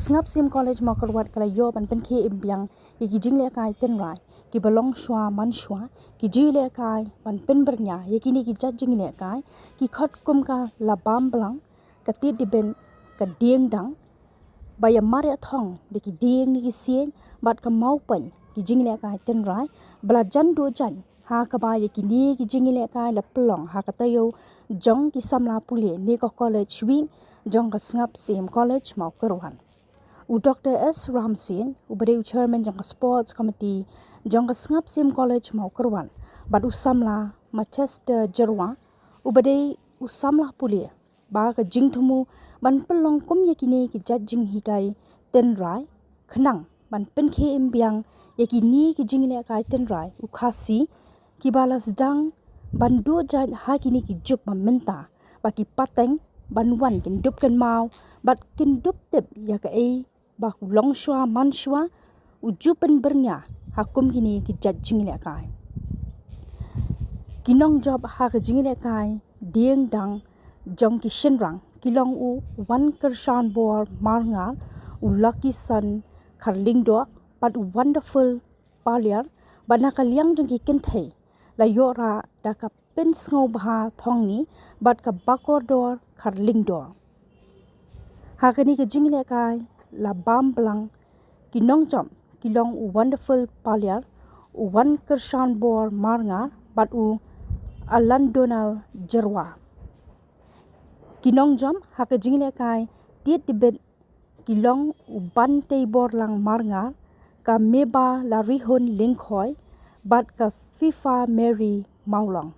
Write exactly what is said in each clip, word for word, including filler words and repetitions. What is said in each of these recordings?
Sngap Syiem College Mawkyrwat ka la ïoh ban pynkhie im biang ïa ki jinglehkai tynrai kiba long shuwa man shuwa, ki jinglehkai ban pynbyrngia ïa kine ki jait jinglehkai ki khot kum ka la bam blang, ka tied dibit, ka dieng dang, ba ïa mar ïa thong da ki dieng ne ki siej bad ka mawpaiñ, ki jinglehkai tynrai ba la jan duh jait, ha kaba ïa kine ki jinglehkai la pynlong ha ka taïew jong ki samla pule ne ka College Week jong ka Sngap Syiem College Mawkyrwat. U Doctor S Ramsien, uba dei u Chairman jong ka Sports Committee jong ka Sngap Syiem College Mawkyrwat, bad u samla Manchester Jyrwa, uba dei u samla pule, ba ka jingthmu ban pynlong kum ïa kine ki jait jinghikai tynrai, khnang ban pynkhie im biang ïa kine ki jinglehkai tynrai u Khasi, kiba la sdang ban duh jait ha kine ki juk ba mynta, ba ki pateng ban wan kin dup kynmaw bad kin dup tip ïa kaei ba u long shuwa man shuwa u ju pynbyrngia ha kum kine ki jait jinglehkai. Ki nongjop ha ka jinglehkai dieng dang jong ki shynrang ki long u Wankyrshanbor Marngar, u Lucky Son Kharlyngdoh bad u Wonderful Paliar, bad na ka liang jong ki kynthei la ïoh rah da ka Pynsngewbha Thongni bad ka Bakordor Kharlyngdoh. Ha kane ka jinglehkai la bam blang, ki nongjop ki long u Wonderful Paliar, u Wankyrshanbor Marngar bad u Alan Donald Jyrwa. Ki nongjop ha ka jinglehkai tied dibit ki long u Banteiborlang Marngar, ka Mebalarihun Lyngkhoi bad ka Fifa Mary Mawlong.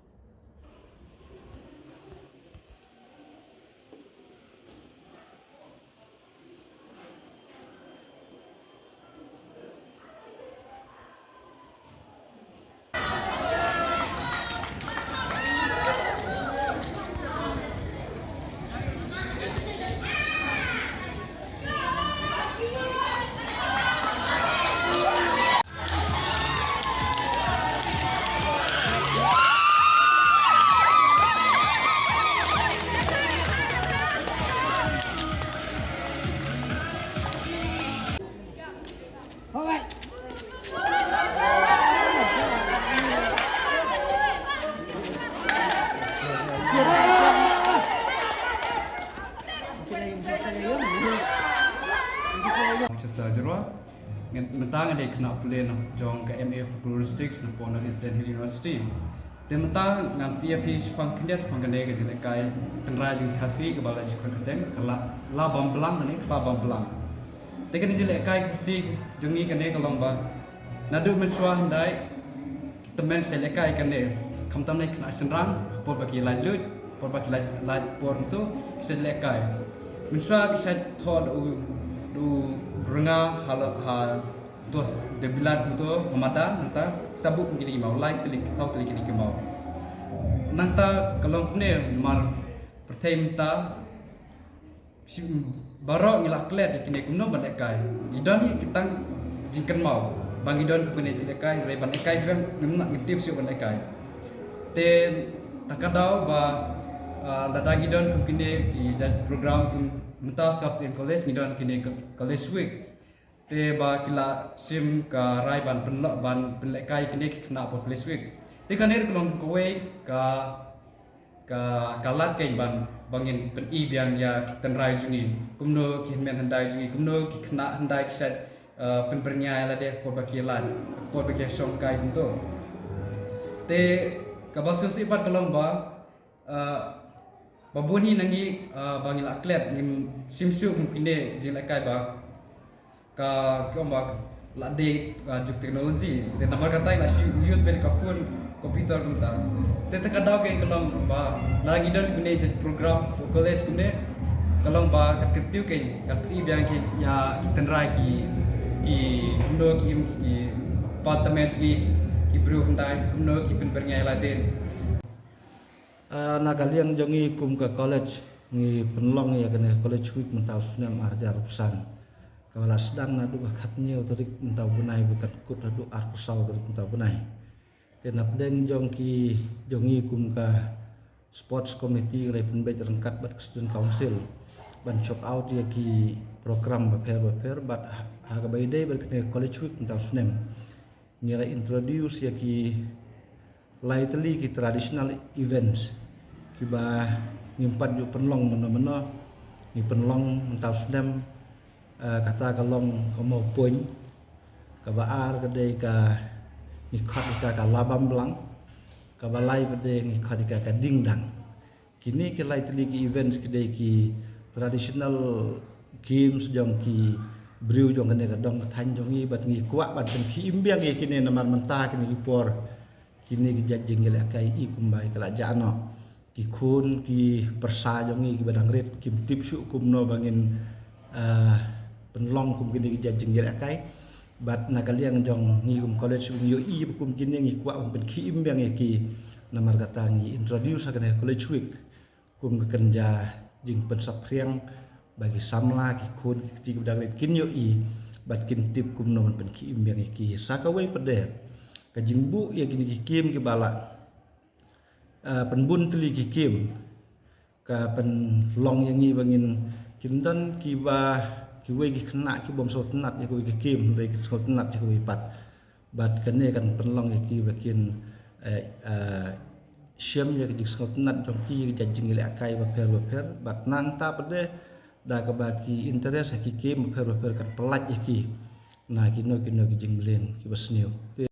Manchester Jyrwa. Ngan, mynta nga dei khynnah pule na jong ka M A Folkloristics na North Eastern Hill University. Te mynta ngan pyni ïa phi shaphang khyndiat shaphang kane ka jinglehkai tynrai jong ki Khasi kaba la ju khot kyrteng ka la, la bam blang ne ka la bam blang. Te kane jinglehkai Khasi jong ngi kane ka long ba naduh mynshuwa hyndai tymmen ki sa lehkai kane, khamtam ne khynnah shynrang, por ba ki lait luid, por ba ki lait, lait por kumto ki sa lehkai. Mynshuwa ki sa thoh da u, da u rnga ha la, ha dos de bilat kumto ha madan, nangta ki sa buh kum kine ki maw, lai tylli, saw tylli kine ki maw. Nangta ka long kumne namar pyrthei mynta shi, baroh ngi la klet ïa kine kumno ban lehkai. Ngi don hi ki tang jingkynmaw ba ngi don kum kine jingïalehkai, hynrei ban lehkai phi, ngim lah, ngim tip shuh ban lehkai. Te ta ka daw ba, ah, lada ngi don kum kine ki jait program kum mynta Sngap Syiem College, ngi don kine ka College Week. Te ba ki la shim ka rai ban pynlong, ban pynlehkai kine ki khynnah hapoh College Week. Te kane ruh ka long kawei ka, ka, ka lad keiñ ban, ba ngin pyni biang ïa ki tynrai jong ngi, kumno ki hynmen hyndai jong ngi, kumno ki khynnah hyndai ki shait, eh, pynbyrngia ïa lade por ba ki lait, por ba ki shongkai kumto. Te kaba sngewsih pat ka long ba, eh, ba bun hi na ngi, eh, ba ngi la klet, ngim shim shuh kum kine ki jinglehkai ba ka, ki ong ba la dei, ah, juk technology. Te namar kata la shu use beit ka phone, computer kumta. Te ta ka daw keiñ ka long ba lada ngi don kine jait program hapoh college kumne, ka long ba kan kyntiew keiñ, kan pyni biang keiñ ïa ki tynrai ki, ki kumno ki im ki, ki pat tymmen jong ngi, ki briew hyndai kumno ki pynbyrngia ïa lade. Ah, na ka liang jong ngi kum ka college, ngi pynlong ïa kane College Week mynta u snem ar hajar arphew san. Kaba la sdang naduh ka khathynñiew tarik mynta u bnai, ba kan kut haduh arphew saw tarik mynta u bnai. Te na pdeng jong ki, jong ngi kum ka Sports Committee, ngi la pynbeit ryngkat bad ka Student Council, ban check out ïa ki program bapher bapher bad ha kaba ïadei bad kane ka College Week mynta u snem ngi la introduce ïa ki lai tylli ki traditional events kiba ngim pat ju pynlong mynno mynno. Ngi pynlong mynta u snem, eh, kata ka long ka Mawpuiñ, kaba ar ka dei ka ngi khot ïa ka ka Labam Blang, kaba lai pat dei ngi khot ïa ka ka Ding Dang. Kine ki lai tylli ki events ki dei ki traditional games jong ki briew jong kane ka dong ka thaiñ jong ngi bad ngi kwah ban pynkhie im biang ïa kine namar mynta kine ki por kine ki jait jingïalehkai i kumba ki la jah noh. Ki khun ki pyrsa jong ngi kiba dang rit kim tip shuh kumno ba ngin, ah, pynlong kum kine ki jait jingïalehkai. Bad na ka liang jong ngi kum college ngi ïohi ba kum kine ngi kwah ban pynkhie im biang ïa ki namar kata ngi introduce ha kane College Week kum ka kynja jingpynsaphriang ba ki samla ki khun ki kti kiba dang rit kin ïohi bad kin tip kumno ban pynkhie im biang ïa ki. Sa kawei pat de ka jingbuh ïa kine ki game kiba la, ah, pynbun tylli ki game ka pynlong ïa ngi ba ngin, kin don kiba, kiwei ki khynnah ki bym sngewtynnat ïa kawei ka game, hynrei kin sngewtynnat ïa kawei pat. Bad kane kan pynlong ïa ki ba kin, eh, eh, shem ïa ka jingsngewtynnat jong ki ïa ka jait jingïalehkai bapher bapher bad nangta pat de da kaba ki interest ha ki game bapher bapher kan pyllait ïa ki na kino kino ki jingmlien kiba sniew. Te